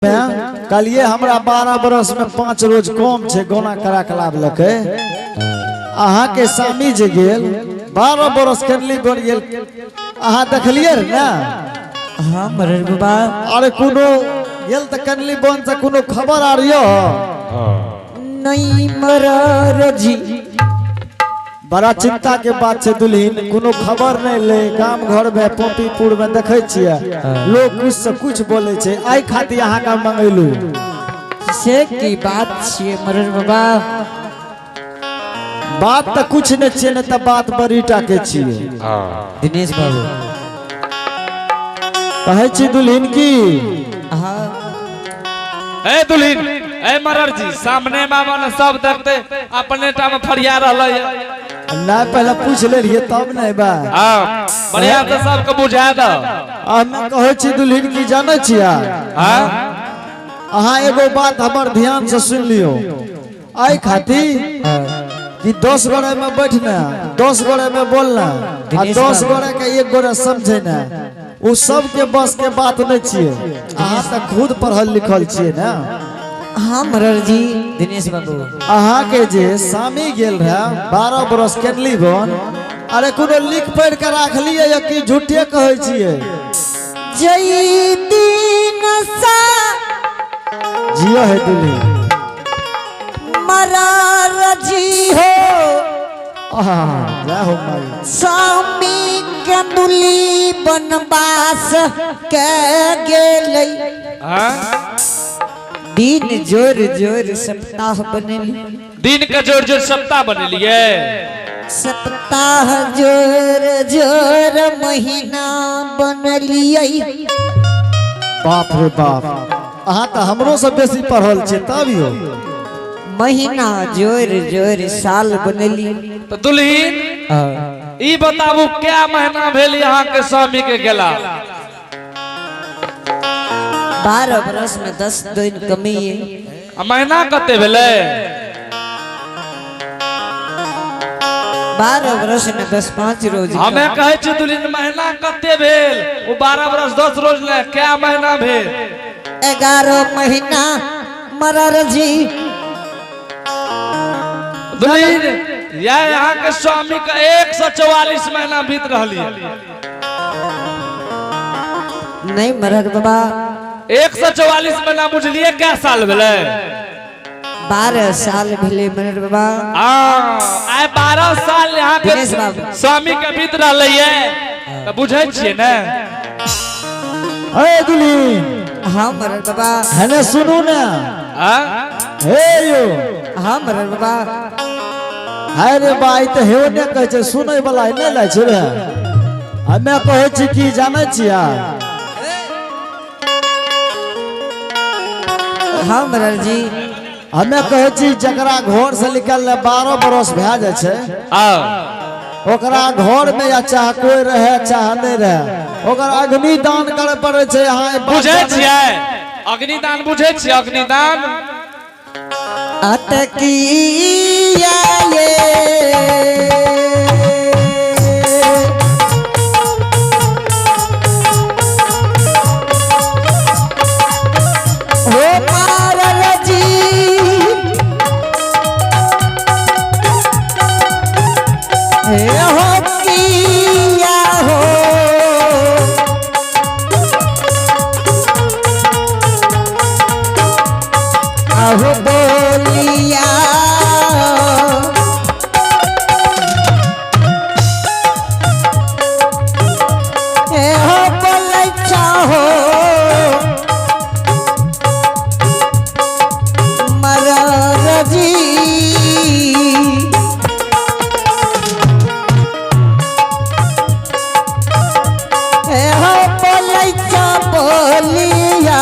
में कहलिए हमरा 12 बरस में 5 रोज कम छे गौना करा के लाभलकै। अहाँ के सामी जे गेल 12 बरस केनली बन गेल, अहाँ देखलिए रे ना? हाँ मरर बाबा। अरे कोनो गेल त केनली बन से कोनो खबर आर यो? नहीं मरर जी। बड़ा चिंता के बात छे दुल्हीन, कोनो खबर नहीं ले। गाम घर में पोपीपुर में देखे छिए लोग कुछ से कुछ बोले छे। आई खातिर अहाँ का मंगेलू। से की बात छिए मरर बाबा? बात त कुछ नहीं छिए, नहीं त बात बड़ी टा के छिए। दिनेश बाबू कहै छी दुल्हीन की। हाँ। ए दुल्हीन, ए मरर जी, सामने मामा ने सब देखते अपने टा में फरिया रहलै है। ना पहले पूछ ले रहिए तब नहीं बा। हाँ, बढ़िया से सबके बुझा दो। हमें कहै छी दुल्हीन की, जानै छियै? हाँ। अहाँ एगो बात हमर ध्यान से सुन लियो। आई खातिर कि 10 गोरे में बैठना, 10 गोरे में बोलना आ 10 गोरे के 1 गोरे समझे ना, उ सब के बस के बात नहीं छिए। अहाँ त खुद पढ़ल लिखल छिए ना। हाँ मरर जी। दिनेश बाबू अहाँ के जे सामी गेल रहे 12 बरस केनली बन, अरे कोनो लिख पढ़ के राख लिए या कि झूठे कहै छिए? जई दिन सा जियो है दुल्हीन। मरर जी हो। आहा, जय हो माई। स्वामी केंदुली बनवास के गेलै। हाँ? दिन जोर जोर सप्ताह बनेली। दिन के जोर जोर सप्ताह बनेलिए। सप्ताह जोर जोर महीना बनलिए। बाप रे बाप, अहाँ त हमरो से बेसी पढ़ल छियै तब यो। महीना जोर जोर साल बनेली। तो दुल्हीन ई बताबू क्या महीना भेल यहाँ के स्वामी के गेला? 12 बरस में 10 दिन कमी है। आ महीना कते भेलै? 12 बरस में 10-5 रोज। हमें कहै छी दुल्हीन महीना कते भेल? ओ 12 बरस 10 रोज ले क्या महीना भेल? 11 महीना मरर जी। दुल्हीन या यहाँ के स्वामी का 144 महीना बीत रहली है। नहीं मरर बाबा। 144 महीना बुझलिए क्या साल भेलै? 12 साल भेलै मरर बाबा। हाँ, आइ 12 साल यहाँ के दिनेश बाबू। स्वामी के बीत रहलै है त बुझै छियै ने। ए दुल्हीन। हाँ मरर बाबा। हने सुनू ना। हाँ? हे यो। हाँ मरर बाबा। हाय रे बाई त हेओ ने कहै छै, सुनै वाला नै लै छै रे। हमे कहै छी की जानै छियै? हाँ मरर जी। हमे कहै छी जकरा घर से निकलले 12 बरस भए जाइ छै, ओकरा घर में या चाहे कोई रहे चाहे नहीं रहे, ओकरा अग्निदान करे पड़े छै। अहाँ बुझै छियै? अग्निदान बुझै छियै? अग्निदान अटकिया ये हो मारल जी। हे हो किया हो अहो बोलिया। हे हो बोलै चाहो मरर जी। हे हो बोलै चा बोलिया।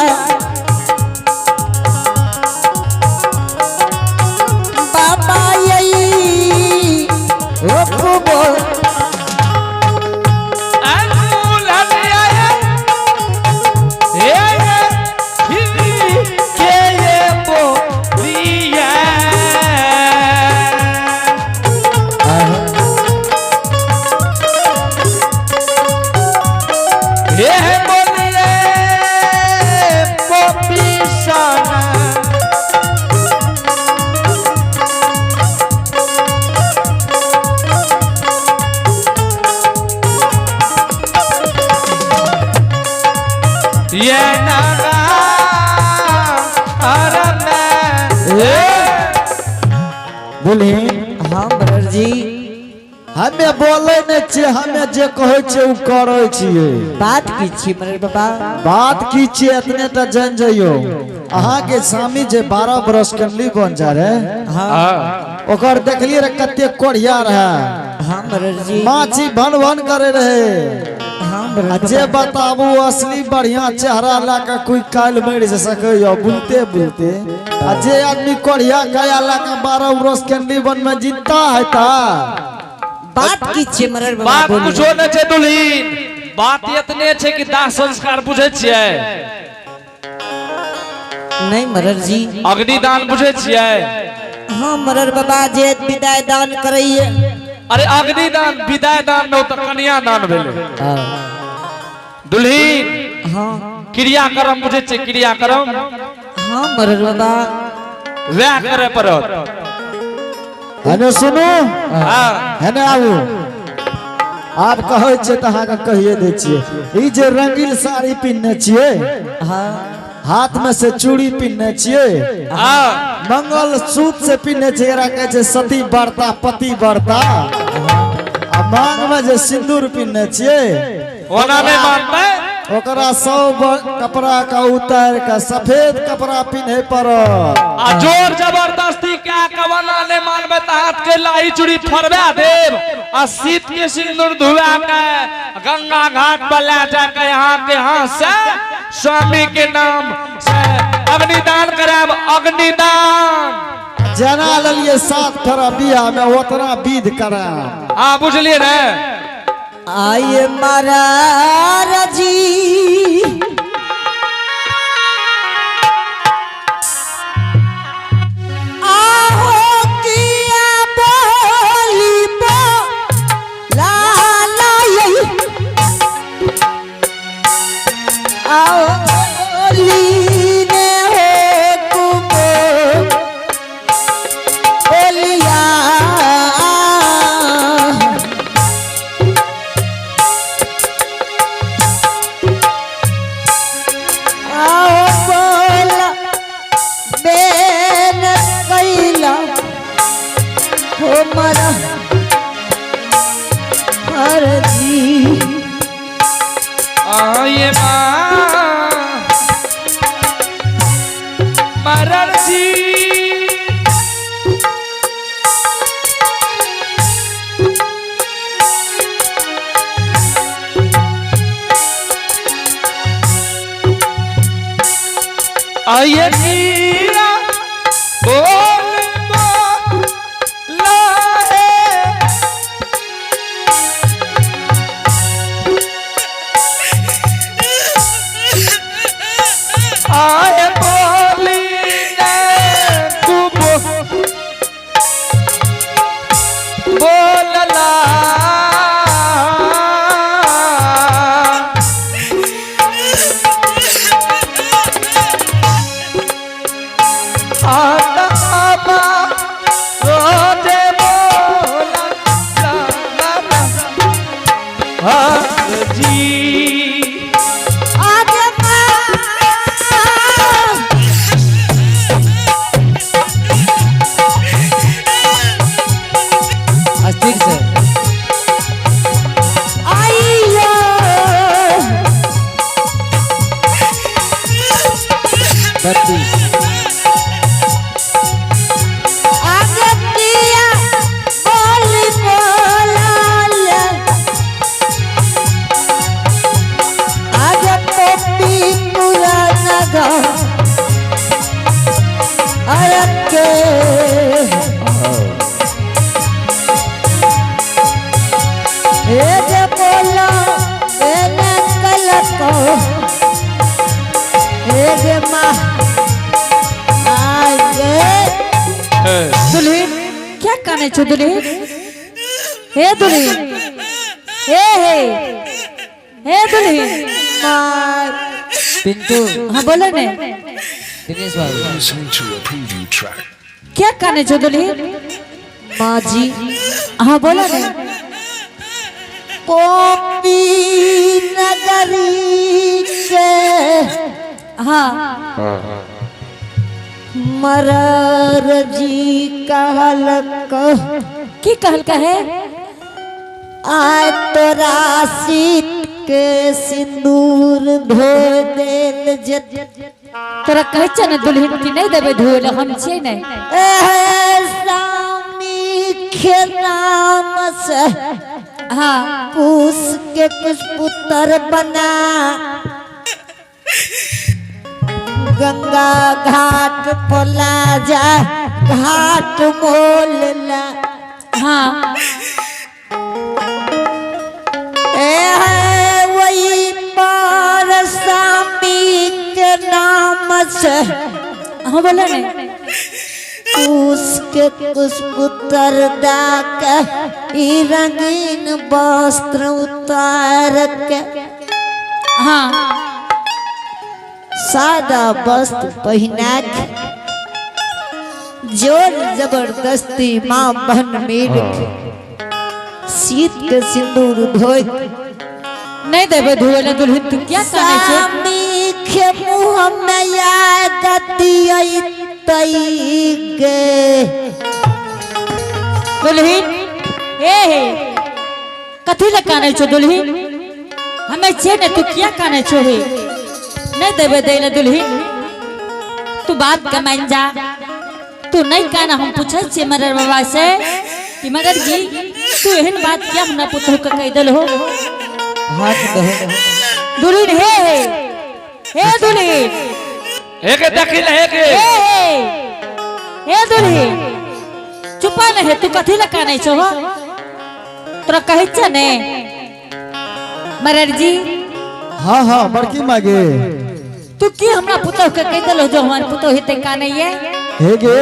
बोली। हाँ मरर जी। हमे बोले नहीं छियै, हमे जे कहै छियै उ करै छियै। बात की छी मरर बाबा? बात की छियै एतने तऽ जान जइयो, अहाँके स्वामी जे 12 बरस के बन जा रहे, हाँ। ओकर देखलियै रे कते कोढ़िया रहे। हाँ मरर जी। माछी भन भन करे रहे। हाँ मरर आ जे बाबा। बताबू असली बढ़िया चेहरा ला के कोई काल मरि सकैया बुलते बुलते, आ जे आदमी कोढ़िया काया ला के 12 बरस के वन में जीता है ता। बात की छी मरर बाबा? बात बोलू। कुछो नहि छै दुल्हीन, बात एतने छै कि दाह संस्कार बुझै छियै? नहीं मरर जी। अग्निदान बुझै छियै? हाँ मरर बाबा, जे विदाई दान करैये। अरे अग्निदान विदाई दान नहि तऽ कन्यादान भेलै। हाँ। दुल्हीन। हाँ। क्रियाक्रम बुझै छियै? क्रियाक्रम। हाँ मरर बाबा। वएह करे पड़त। हने सुनू। हाँ। हने आबू, आब कहै छियै तऽ अहाँके कहिए दै छियै, ई जे रंगीन साड़ी पिन्हने छियै, हाँ। हाथ में से चूड़ी पिन्हने छियै, हाँ। मंगल सूत्र से पिन्हने छियै, एकरा कहै छै सती बरता पति बरता, आ मांग में जे सिंदूर पिन्हने छियै, ओना नहि मानतै। ओकरा सब कपड़ा का उतार के सफेद कपड़ा पिन्हे पड़त। आ जोर जबरदस्ती क्या कवना नहि मानबै तऽ हाथ के लाही चूड़ी फरवा देब आ शीत के सिंदूर धुआ के गंगा घाट पर ले जाके यहाँ के हाथ से स्वामी के नाम से अग्निदान कराब, अग्निदान। जेना लेलिए 7 फेरा बियाह में उतना विध कराब। हाँ बुझलिए ने? आइए मरर जी, आहो किया बोली बोला लाई, आओ लीने हो कुमो बोलिया। आओ बोला बेन कैला हो मरा हर जी। आइए माँ मरर जी। आइए मीरा बोल बोला है। आए बोली ने कुबो बोलला। आता आबा रोजे बोला ला ला ला हाँ जी। आगे माँ। अस्थिर से। आइयो। बत्ती। आगे पिया बोली बोला ले। आगे पप्पी पुराना गाँव अरब के। हे जे बोला एने कलको, हे जे माँ आगे। दुल्हीन। क्या काने छो दुल्हीन? हे दुल्हीन, हे हे हे दुल्हीन। माँ। पिंटू। हाँ बोलो ने। दिनेश बाबू। Listening to a preview track. क्या काने छो दुल्हीन? माँ जी। हाँ बोलो ने। पोपी नगरी के हाँ। मरर जी कहलक। की कहलका है? आय तोरा सीत के सिंदूर धो देल जेत। तोरा कहै छै ने दुल्हन की नहीं देबै धोए लए, हम छियै ने। ए स्वामी के नाम से हाँ। पूस के कुछ पुत्र बना गंगा घाट पोला जा घाट मोल ला। हाँ। ए है वही पर स्वामी के नाम से हाँ, बोला ने। पूस के कुछ पुत्र डाक ई रंगीन वस्त्र उतार के हाँ। सादा वस्त्र पहना के जोर जबरदस्ती माँ बहन मिल के शीत के सिंदूर धोए के नहीं देबै धोए लए दुल्हन, तू क्या कानै छौ? स्वामी के मुँह में याद दियतई गे। दुल्हन, हे हे, कथी लए कानै छौ दुल्हन? हमे छियै ने, तू किया कानै छौ हे? नहीं देबै दै लए दुल्हन, तू बात के मान जा, तू नहीं काना। हम पूछै छियै मरर बाबा से कि मरर जी, तू एहन बात किया हमरा पुतहु के कहि देलहो? हाथ दहो। दुल्हन, हे हे हे दुल्हन। हे के देखी ले, हे के। हे हे हे दुल्हन, चुपा ने हे, तू कथी लए कानै छौ हो? तोरा कहै छै ने मरर जी। हाँ हाँ, बड़की मागे। तू की हमरा पुतहु के कहि देलहो जो हमर पुतहु हेतै कानैये? हे गे,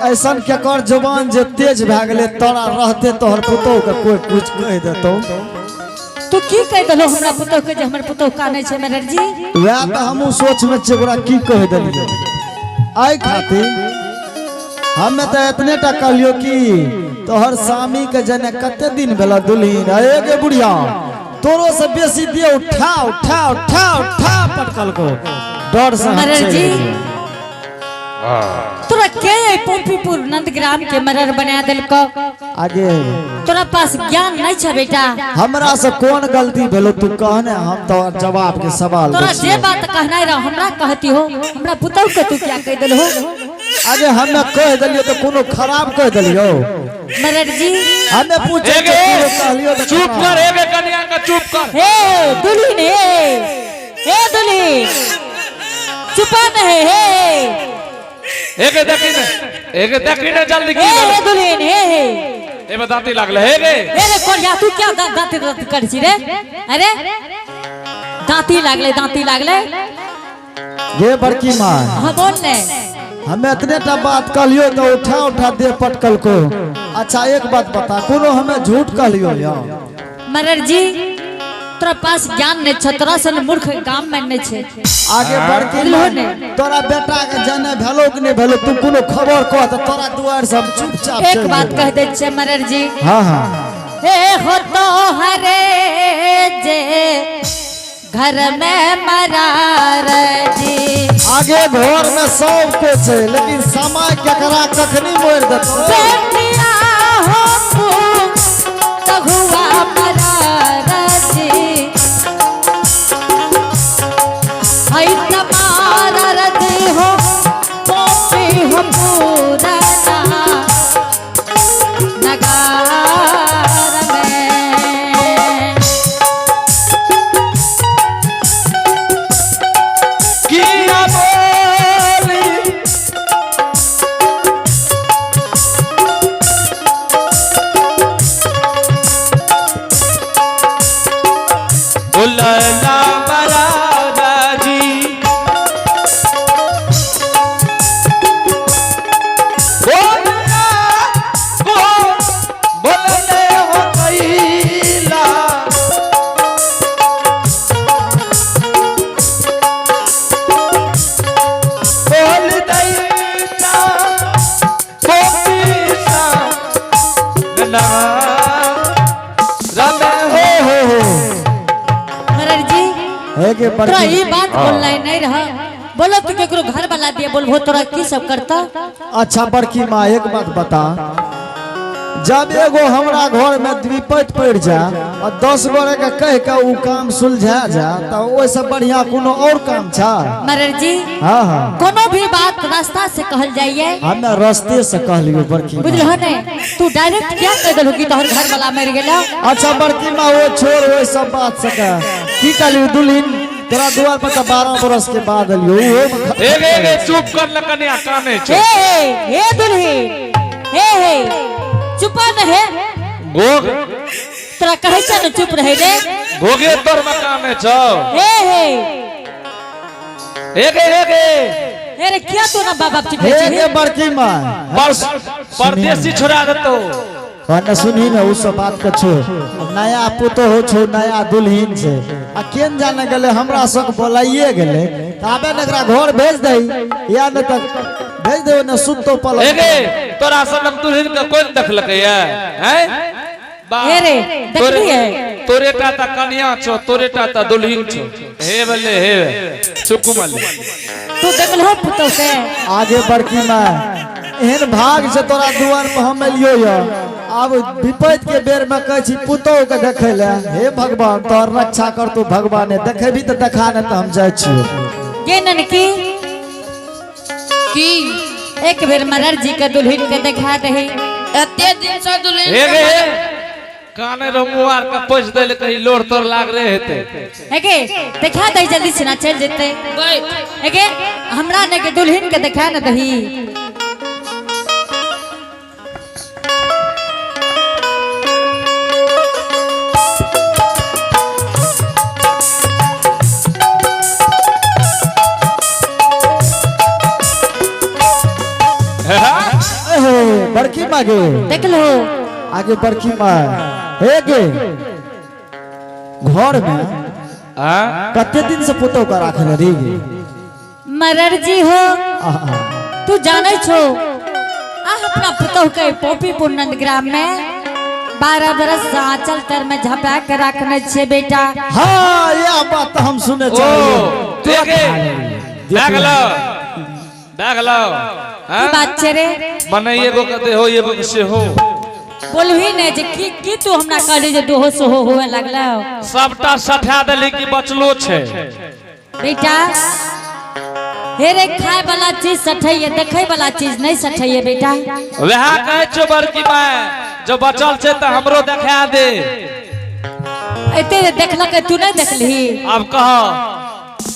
ऐसन केकर जुबान जे तेज भए गेलै, तोरा रहते तोहर पुतोह के कोई कुछ कहि देतौ? तू की कहि देलहो हमरा पुतहु के जे हमर पुतहु कानै छै मरर जी? वएह तऽ हमहूँ सोच में छियै, ओकरा की कहि देलियै। एहि खातिर हमे तऽ एतने टा कहलियौ कि तोहर स्वामी के जने कते दिन भेला दुल्हीन। अरे गे बुढ़िया, तोरो से बेसी दे उठा उठा उठा उठा पटकल को डर से हम मरर चलि जी। गेलियै। तोरा के एहि पोपीपुर नंदग्राम के मरर बना देलको? आगे। तोरा पास ज्ञान नहीं छ बेटा। हमरा से कोन गलती भेलो, तू कहने, हम तो जवाब के सवाल तोरा दै जे छियौ। बात कहना रह हमरा कहती हो, हमरा पुतहु के तू क्या कह देलहो? आगे, हमे कह देलियो तो कोनो खराब कह देलियो? मरर जी। हमे पूछे हे गे। कहलियो तो चुप खराब। कर, हे गे कनिया का, चुप कर। हे दुल्हन, हे हे दुल्हन, चुपा न हे हे। हे के देखी ने, हे के देखी ने जल्दी की हे हे भेलै? दुल्हन, हे हे। हे में दांती लागले हे गे। हे रे कोरिया, तू क्या दांती दांती कर छी रे? अरे दांती लागले, दांती लागले। गे बड़की माँ। हाँ, बोल ने। हमे इतने टा बात कहलियो तो उठा उठा दे पटकल को। अच्छा, एक बात बता, कोनो हमें झूठ कहलियो या? मरर जी, तोरा पास ज्ञान नहीं छ, तोरा सन मूर्ख गाम में नहीं छे। आगे बड़की बुझलहो माँ, ने? तोरा बेटा के जाने भेलो कि नहीं भेलो, तू कोनो खबर कह तो तोरा दुआर से हम चुपचाप एक चलि बात जेबै। कह दे छे मरर जी। हाँ हाँ। हे हो तो हरे जे घर में मरार जी। आगे, घर में सब कुछ है, लेकिन समय केकरा कखनी मोड़ देतो। बेटिया हो तू तो हुआ मरार जी, हई तमार जी हो पोपी हो पूरना नगार में। किया बोली? बोलला बरादा जी, बोलला बोल बोलले हो कैला। बोल दैता गोपीसा ना रमे हो हो। हो हो। मरर जी। हे के तोरा बड़की ई बात बोलना नहीं रहा, बोलो तू केकरो घर वाला। वाला दिए बोलबो तोरा की सब करता? अच्छा बड़की माँ, एक बात बता, जब एगो हमरा घर में विपत पड़ जा और 10 गोरे के कह के उ काम सुलझा जा, तो ओहिसे बढ़िया कोनो और काम छा? मरर जी, हाँ हाँ। कोनो भी बात रास्ता से कहल जाइए। हमे रास्ते से कहलियो बड़की माँ। बुझलो ने? तू डायरेक्ट क्या कह देलू कि तोहर घर वाला मर गेलो? अच्छा बड़की माँ, वो छोड़ वो सब बात से कह। की कहलियो दुल्हन तोरा दुआर पर तो 12 बरस के बाद अलियो, ओहो में एक एक चुप कर ल कन्या, काने छौ। हे हे हे दुल्हन, हे हे चुप न हे। गोग तोरा कहै छ ने चुप रहे ले। गोगे तोर में काने छौ। हे हे। एक एक हे रे, क्या तू ना बाप चिपे हे छी? गे बड़की माँ, बस परदेसी छोड़ा देतो। ने सुनही ने, उ सब बात के छो, नया पुतोह छो, नया दुल्हन छे, आ केन जाने गेले हमरा सब बोलाइए गेले, त आबे ने एकरा घर भेज दही या ने त भेज दे ने सुतो पलंग। एगे तोरा सनक दुल्हन के कोन देखलकै ये हैं? हे रे, देखलिए? तोरे टा त कन्या छो, तोरे टा त दुल्हन छो। हे बल्ले हे सुकुमल, तू देखलहो पुतोह के? आगे बड़की माँ, एहन भाग से तोरा दुआर पर हम एलियो ये, आब विपत के बेर में कहै छी पुतोह के देखै ले। हे भगवान, तोहर रक्षा कर तू भगवान, देखेबी त देखा ने त हम जाइ छियो। गे ननकी की? एक बेर मरर जी के दुल्हन के देखा दही। एते दिन से दुल्हन हे गे काने रो मुआर के पोछ देले, कहीं लोर तोर लाग रहे हेते। हे गे देखा दही जल्दी से ना चल जेते। बैठ। हे गे हमरा ने के दुल्हन के देखा न दही। हे बड़की माँ गे, देखलो? आगे बड़की माँ, हे गे घर में हां कते दिन से पुतोह के राखले रे गे? मरर जी हो, आहा। तू जाने छो आ अपना पुतोह के पोपीपुर नंदग्राम में 12 बरस से आंचल तर में झपा के रखने छे बेटा। हाँ, यह बात तो हम सुने ओ चाहिए। देखे देख लो देख लो। की हां बात छे रे? मने एगो के देहो एगो के से हो। बोलही ने जे की की तू हमरा कहली जे दोहो सोहो होए लागलो? सबटा सठा देली कि बचलो छे? बेटा हे रे, खाए वाला चीज सठैये, देखे वाला चीज नहीं सठैये बेटा। वएह कहै छौ बड़की माय, जो बचल छे त हमरो देखा दे। एते जे देखलक तू नहीं देखलही? अब कह,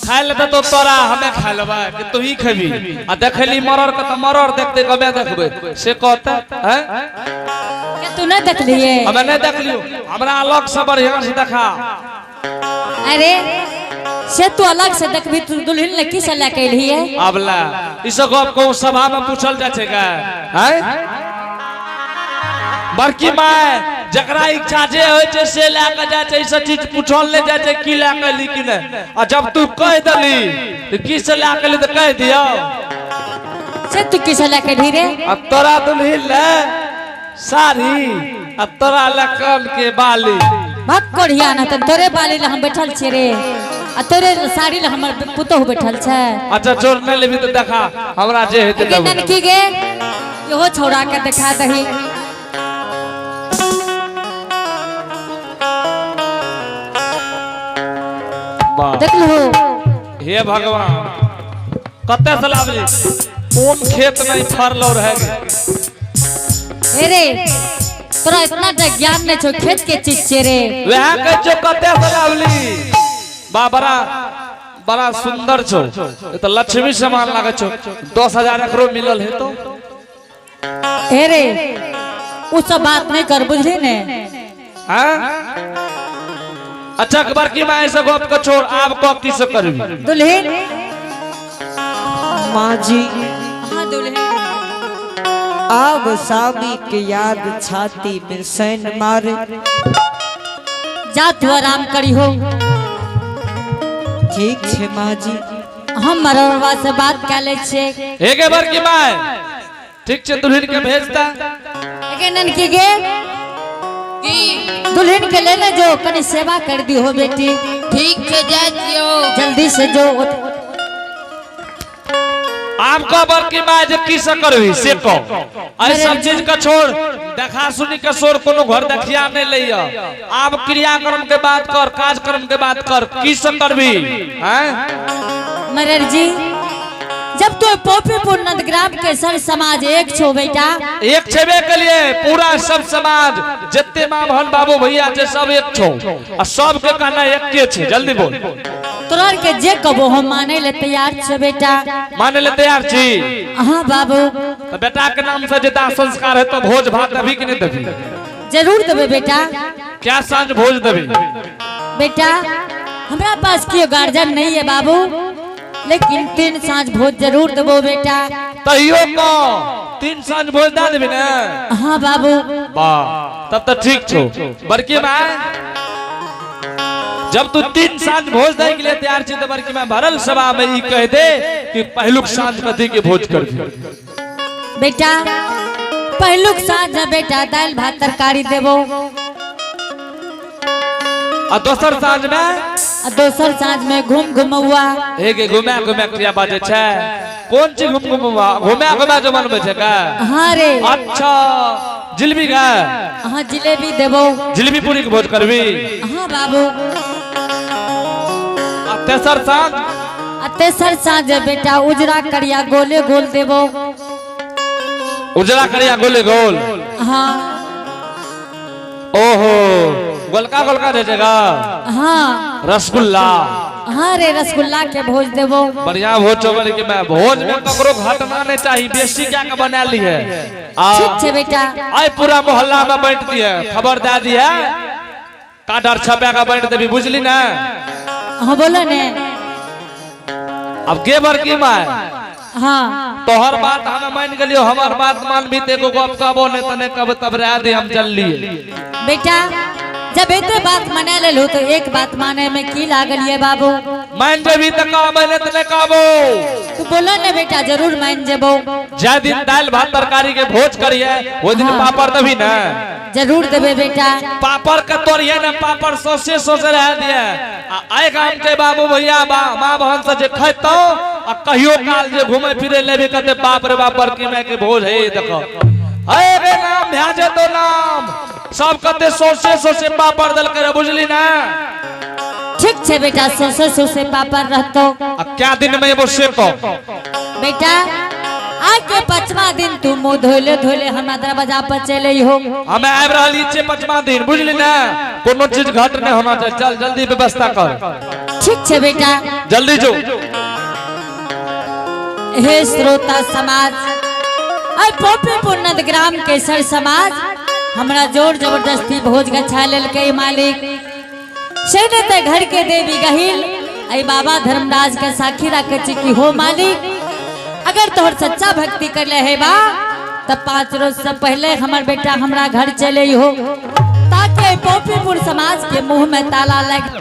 खाय ले तो तोरा हमें खाय लेबै कि तू ही खेबी? आ देखली मरर के त मरर देखते कमे देखबै से कहते हैं? के तू नहीं देखलिए? हमें नहीं देखलियो, हमरा अलग से बढ़िया से देखा। अरे से तू अलग से देखबी, तू दुल्हन ले की से लए के एलही? अब ला ई सब गप कहूं सभा में पूछल जाइ छै का हैं? बड़की माय, जकरा इच्छा जे होइ छै से लए के जाइ छै, ई सब चीज पूछल नहि जाइ छै की लए के एली की नहि। आ जब तू कहि देली तऽ की से लए के एली तऽ कहि दियौ। से तू की से लए के एलही रे? आ तोरा दुल्हन ले साड़ी आ तोरा ले कान के बाली। भक कोढ़िया ना, त तोरे बाली ले हम बैठल छियै रे, आ तोरे साड़ी ले हमर पुतोहु बैठल छै। अच्छा चोर नहि लेबी तऽ देखा हमरा जे हेतै गे देबौ। ननकी गे, इहो छौड़ा के देखा दही। वाह। देखलहो? हे भगवान, कते से लाबली, कोन खेत नहीं फरलो रहे? हे रे, तोरा इतना टा ज्ञान नहीं छौ खेत के चीज छे रे? वएह कहै छौ कते से लाबली। बा बड़ा बड़ा सुंदर छौ, ई तऽ लक्ष्मी समान लागै छौ। 10,000 एकरो मिलल है तो? हे रे, उ सब बात नहीं कर, बुझली ने? हाँ? अच्छा बड़की माय से गप के छोड़, आब कह की से करबी? दुल्हन। माँ जी। हाँ दुल्हन। आब सामी के याद छाती में सैन मारे। जा तू आराम करी हो। ठीक छे माँ जी। हम मरवा से बात कर ले छे। एक बड़की माय, ठीक छे, दुल्हन के भेजता। एके ननकी गे, दुल्हन के लेने जो, कनी सेवा कर दी हो बेटी। ठीक छे, जाइ छियौ। जल्दी से जो। आम का बड़की माय जे की से करबी से कह। ऐ सब चीज के छोड़, देखा सुनी के शोर कोनो घर देखिया नहीं लैया। आब क्रियाक्रम के बात कर, कार्यक्रम के बात कर, की से करबी हैं? मरर जी, जब तो पोपीपुर नंदग्राम के सर समाज एक छो बेटा, एक छेबे के लिए पूरा सब समाज जत्ते माँ बहन बाबू भैया छे सब एक छो आ सब के कहना एक के छे। जल्दी बोल। तोहर के जे कबो हम माने ले तैयार छे बेटा। माने ले तैयार छी? हाँ बाबू। तो बेटा के नाम से जे दाह संस्कार है तो भोज भात देबी कि नहीं देबी? जरूर देबे बेटा। क्या सांझ भोज देबी? बेटा हमरा पास कियो गार्जियन नहीं है बाबू, लेकिन 3 साँझ भोज जरूर देबो बेटा। तहियो को 3 साँझ भोज दे देबी ना? हाँ बाबू। वाह, तब तो ठीक छो। बड़की माँ, जब तू 3 साँझ भोज दे के लिए तैयार छी तो बड़की माँ भरल सभा में ई कह दे कि पहलुक साँझ कथी के भोज कर दी। बेटा पहलुक साँझ है बेटा दाल भात तरकारी देबो। आ दोसर साँझ में? आ दोसर साँझ में घूम घुमौआ। हे गे घुमा घुमा क्रिया बाजे छे। कौन चीज घूम घुमौआ? घुमा घुमा जो मनबे छे का? हाँ रे। अच्छा जिलेबी का? हाँ जिलेबी देबो। जिलेबी पूरी के भोज करबी? हाँ बाबू। आ तेसर साँझ? आ तेसर साँझ बेटा उजरा करिया गोले गोल देबो। उजरा करिया गोले गोल? हाँ। ओहो गोलका गोलका दे देगा? हाँ। रसगुल्ला? हाँ रे रसगुल्ला के भोज देबो। बढ़िया भोज चौबल के मैं भोज में ककरो घटना नहीं चाहिए, बेसी क्या के बना ली है। ठीक छे बेटा। आए पूरा मोहल्ला में बांट दी है, खबर दे दी है, काडर छपा के बांट देबी, बुझली ना? हाँ बोलो ने। अब के बड़की माय? हाँ। तोहर बात हमें मान गेलियो, हमार बात मान भी ते गप कहबो नहीं तने कब तब रह दे हम चल लिए। बेटा जब एते बात मना लेलू तो एक बात माने में की लागल ये बाबू? मान जेबी त कहबे नहीं तने कहबो। तू बोलो ने बेटा जरूर मान जेबो। जाय दिन दाल भात तरकारी के भोज करिए वो दिन हाँ। पापड़ देबी ना? जरूर देबे बेटा। पापड़ के तोड़िए ना, पापड़ सौसे सौसे रह दिए। आ आए गाम के बाबू भैया माँ बहन से जे खैतो आ कहियो काल जे घूमे फिरे लेबे कहते बाप रे बाप बड़की माय के भोज है देखो। अरे रे नाम भ्या जेतो नाम सब कहते सौसे सौसे पापड़ दल करे, बुझली ना? ठीक छे बेटा सौसे सौसे पापड़ रहतो। आ क्या दिन में एबो से कहो? बेटा आज के 5वां दिन तू मुँह धोले धोले हमरा दरवाजा पर चले हो। हमें आबि रहल छी 5वां दिन, बुझली ना? कोनो चीज घट नहीं होना चाहिए। चल जल्दी व्यवस्था कर। ठीक छे बेटा। जल्दी जो। हे श्रोता समाज, आई पोपीपुर नंदग्राम के सर समाज हमरा जोर जबरदस्ती भोज गछा लेलकै मालिक। से ने ते घर के देवी गहिल आई बाबा धर्मराज के साखी रखे छी कि हो मालिक अगर तोहर सच्चा भक्ति कर ले है बा तब 5 रोज से पहले हमर बेटा हमरा घर चले हो, ताकि पोपीपुर समाज के मुंह में ताला लग।